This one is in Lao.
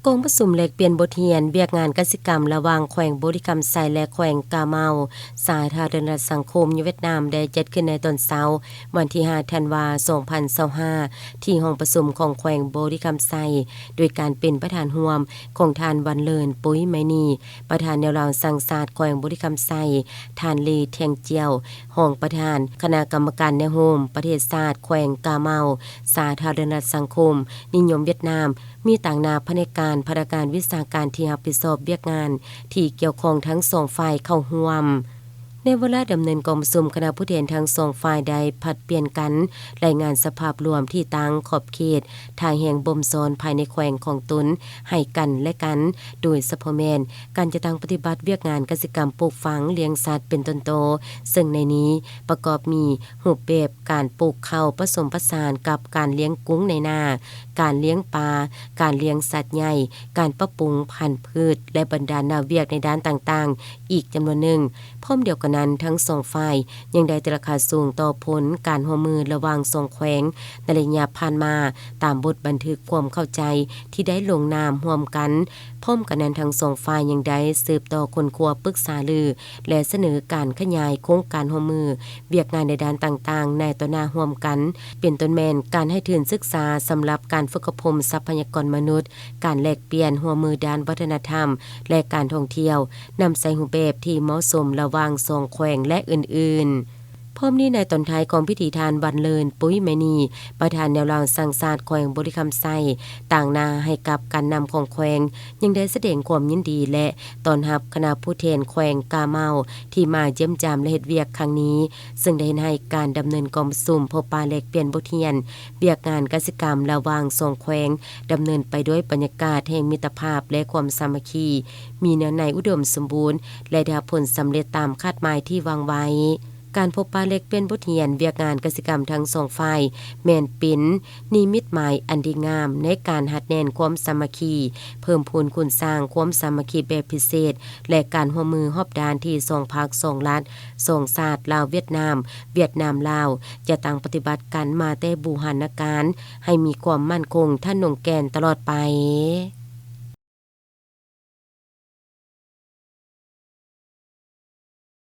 ກອງປະຊຸມແລກປ່ຽນບົດຮຽນວຽກງານກະສິກຳລະຫວ່າງແຂວງບໍລິຄຳໄຊ ແລະ ແຂວງກາເມົາ ສາທາລະນະລັດສັງຄົມຫວຽດນາມ ໄດ້ຈັດຂຶ້ນໃນຕອນເຊົ້າ ວັນທີຫ້າ ທັນວາ ສອງພັນຊາວຫ້າ ທີ່ຫ້ອງປະຊຸມຂອງແຂວງບໍລິຄຳໄຊ ໂດຍການເປັນປະທານຮ່ວມຂອງທ່ານ ວັນເລີນ ປຸ້ຍໄມນີ ປະທານແນວລາວສ້າງຊາດແຂວງບໍລິຄຳໄຊ, ທ່ານ ລີ ທຽງຈຽວ ຮອງປະທານຄະນະກຳມະການແນວໂຮມປະເທດຊາດແຂວງກາເມົາ ສາທາລະນະລັດສັງຄົມນິຍົມຫວຽດນາມ, ມີຕາງໜ້າພະແນກການ, ພະນັກງານວິຊາການທີ່ຮັບຜິດຊອບວຽກງານທີ່ກ່ຽວຂ້ອງທັງສອງຝ່າຍເຂົ້າຮ່ວມ. ໃນເວລາດຳເນີນກອງປະຊຸມ, ຄະນະຜູ້ແທນທັງສອງຝ່າຍໄດ້ຜັດປ່ຽນກັນລາຍງານສະພາບລວມ, ທິດທາງ, ຂອບເຂດ, ທ່າແຮງບົ່ມຊ້ອນພາຍໃນແຂວງຂອງຕົນໃຫ້ກັນແລະກັນ, ໂດຍສະເພາະແມ່ນການຈັດຕັ້ງປະຕິບັດວຽກງານກະສິກຳປູກຝັງ, ລ້ຽງສັດເປັນຕົ້ນຕໍ, ເຊິ່ງໃນນີ້ປະກອບມີຮູບແບບການປູກເຂົ້າປະສົມປະສານກັບການລ້ຽງກຸ້ງໃນນາ, ການລ້ຽງປາ, ການລ້ຽງສັດໃຫຍ່, ການປັບປຸງພັນພືດ ແລະ ບັນດາໜ້າວຽກໃນດ້ານຕ່າງໆ ອີກຈຳນວນໜຶ່ງ. ພ້ອມດຽວກັນນັ້ນ, ທັງສອງຝ່າຍຍັງໄດ້ຕີລາຄາສູງຕໍ່ຜົນການຮ່ວມມືລະຫວ່າງສອງແຂວງໃນໄລຍະຜ່ານມາ, ຕາມບົດບັນທຶກຄວາມເຂົ້າໃຈທີ່ໄດ້ລົງນາມຮ່ວມກັນ. ພ້ອມກັນນັ້ນ, ທັງສອງຝ່າຍຍັງໄດ້ສືບຕໍ່ຄົ້ນຄວ້າ, ປຶກສາລື ແລະ ສະເໜີການຂະຫຍາຍໂຄງການຮ່ວມມືວຽກງານໃນດ້ານຕ່າງໆ ໃນຕໍ່ໜ້າຮ່ວມກັນ, ເປັນຕົ້ນແມ່ນການໃຫ້ທຶນສຶກສາສຳລັບການຝຶກອົບຮົມຊັບພະຍາກອນມະນຸດ, ການແລກປ່ຽນຮ່ວມມືດ້ານວັດທະນະທຳ ແລະ ການທ່ອງທ່ຽວ, ນຳໃຊ້ຮູບແບບທີ່ເໝາະສົມລະຫວ່າງສອງແຂວງ ແລະ ອື່ນໆ. ພ້ອມນີ້, ໃນຕອນທ້າຍຂອງພິທີ, ທ່ານ ວັນເລີນ ປຸ້ຍໄມນີ ປະທານແນວລາວສ້າງຊາດແຂວງບໍລິຄຳໄຊ ຕາງໜ້າໃຫ້ກັບການນຳຂອງແຂວງ ຍັງໄດ້ສະແດງຄວາມຍິນດີ ແລະ ຕ້ອນຮັບຄະນະຜູ້ແທນແຂວງກາເມົາ ທີ່ມາຢ້ຽມຢາມ ແລະ ເຮັດວຽກຄັ້ງນີ້, ເຊິ່ງໄດ້ເຮັດໃຫ້ການດຳເນີນກອງປະຊຸມພົບປະແລກປ່ຽນບົດຮຽນວຽກງານກະສິກຳລະຫວ່າງສອງແຂວງ ດຳເນີນໄປດ້ວຍບັນຍາກາດແຫ່ງມິດຕະພາບ ແລະ ຄວາມສາມັກຄີ, ມີເນື້ອໃນອຸດົມສົມບູນ ແລະ ໄດ້ຮັບຜົນສຳເລັດຕາມຄາດໝາຍທີ່ວາງໄວ້. ການພົບປະແລກປ່ຽນບົດຮຽນວຽກງານກະສິກຳທັງສອງຝ່າຍ ແມ່ນເປັນນິມິດໝາຍອັນດີງາມໃນການຮັດແໜ້ນຄວາມສາມັກຄີ, ເພີ່ມພູນຄູນສ້າງຄວາມສາມັກຄີແບບພິເສດ ແລະ ການຮ່ວມມືຮອບດ້ານທີ່ສອງພັກ, ສອງລັດ, ສອງຊາດ ລາວ-ຫວຽດນາມ, ຫວຽດນາມ-ລາວ ຈະຕັ້ງປະຕິບັດກັນມາແຕ່ບູຮານະການ ໃຫ້ມີຄວາມໝັ້ນຄົງທະນົງແກ່ນຕະຫຼອດໄປ.